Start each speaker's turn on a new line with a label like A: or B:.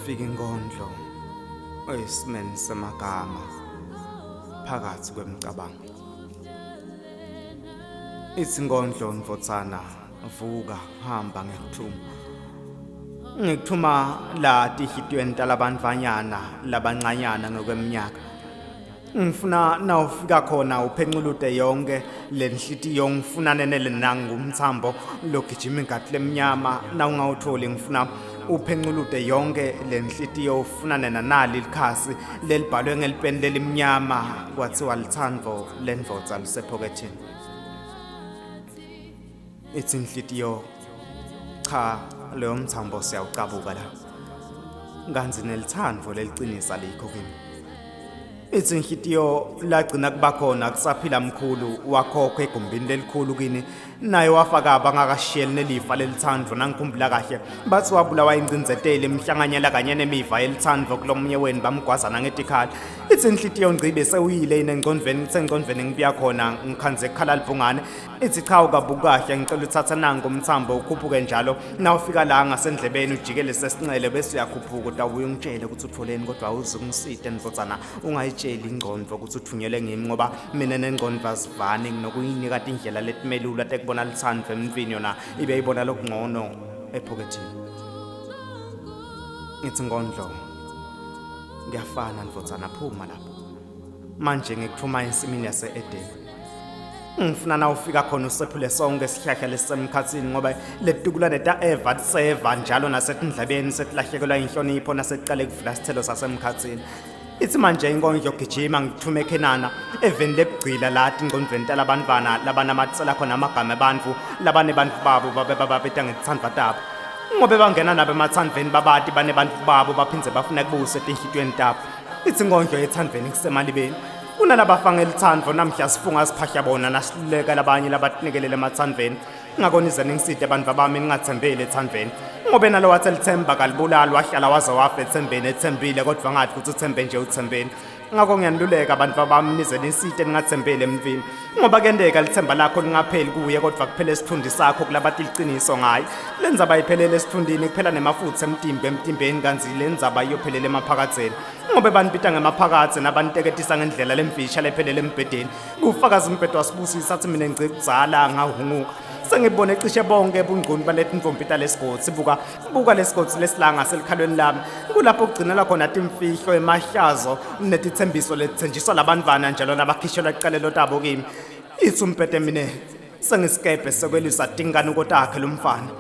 A: Ifika inkondlo esimeni semagama phakathi kwemicabango. Ithi inkondlo ndvodzana vuka hamba ngekuthuma. Ngikuthuma la tihlitiyweni talabantfwanyana labancanyana ngokweminyaka. Ngifuna nawufika khona uphenculute yonke le nhlitiyo ngifuna nenele nangu umthambo logijima ingati lemnyama nawungawutholi ngifuna uphenculute yonke le nhlitiyo ufunane nanali likhasi lelibhalwe ngelipeni lelimnyama kwathiwa lithando lendvodza lisephokethini. Ithi inhlitiyo cha leyo mthambo siyawucabuka la. Kanzi nelithandvo lelicinisa likho kimi. Ithi inhlitiyo lagcina kuba khona kusaphila mkhulu wakhokho egumbini lelikhulu kini naye wafa kabi angakashiyeli nelifa lelithandvo nangikhumbula kahle bathi wabulawa ingcindzeteli emhlanganyela kanye nemiva yelithandvo kulomunye wenu bamgwazana ngetikhali. Ithi inhlitiyo ngcibe sewuyile yini engcondvweni ngithe engcondvweni ngibuya khona ngikhandze kukhala libhungane. Ithi cha ukabukahle ngicela uthatha nangu umthambo ukhuphuke njalo nawufika la ngasendlebeni ujikele sesinxele bese uyakhuphuka utawubuye ungitshele ukuthi utholeni kodwa awuze ungisite ndvodzana ungayitsheli ingcondvo ukuthi uthunyelwe ngimi ngoba mina nengcondvo asivani nginokuyinika tindlela letimelula tekubona litsandvo emntwini yona ibe ibona lokungcono ephokethini. Ngithi ngondlo ngiyafana ndvodzana phuma lapho. Manje ngikuthuma ensimini yase-Edeni. Ngifuna na ufika khona usephule sonke isihlahla lesisemkhathini ngoba letukulwane ta-Eva tiseva njalo nasetindlebeni setilahlekelwa inhlonipho nasekuqale kuvula isithelo sasemkhathini. Ithi manje inkondlo gijima ngithume eKhenana eveni lebugcila la tingcondvweni talabantfwana labanamatsela khona amagama ebantfu labanebantfu babo babe bababita ngetitsandvwa tabo. Ngobe bangena nabo emathandveni babati banebantfu babo baphindze bafuna kubuse etinhlitiyweni tabo. Ithi inkondlo ethandveni kusemalibeni. Kunalabafa ngelithando namhla sifunga siphahla bona nasiluleka labanye labatinikelele emathandveni. Ngako nize ningisite bantfu bami ningathembeli ethandveni. Ngobe nalo wathi elithemba kalibulali wahlala waze wafa ethembeni ethembile kodwa ngathi ukuthi uthembe nje uthembeni. Ngako ngiyaniluleka bantfu bami nize nisite ningathembeli emntwini. Ngoba kuyenteka lithemba lakho lingapheli kuye kodwa kuphela esithundi sakho kulabati liciniso ngaye. Le ndzaba iphelele esithundini kuphela nemafutha emtimba emtimbeni kantsi le ndzaba iyophelela emaphakadzeni. Ngobe banibita ngemaphakadze nabaniteketisa ngendlela lemfisha lephelele embhedeni. Kufakaza umbhedo wasibusisa athi mina ngci kudzala ngahunguka. Sengibone cishe bonke bungcuni baletintombi talesigodzi buka buka lesigodzi lesilanga selikhalweni lami. Kulapho kugcinelwa khona timfihlo emahlazo netitsembiso letitsenjiswa labantfwana njalo nabakhishelwa ticalelo tabo kimi. Ithi umbhede mina sengisikebhe sekwelisa tinkanuko takhe lomfana.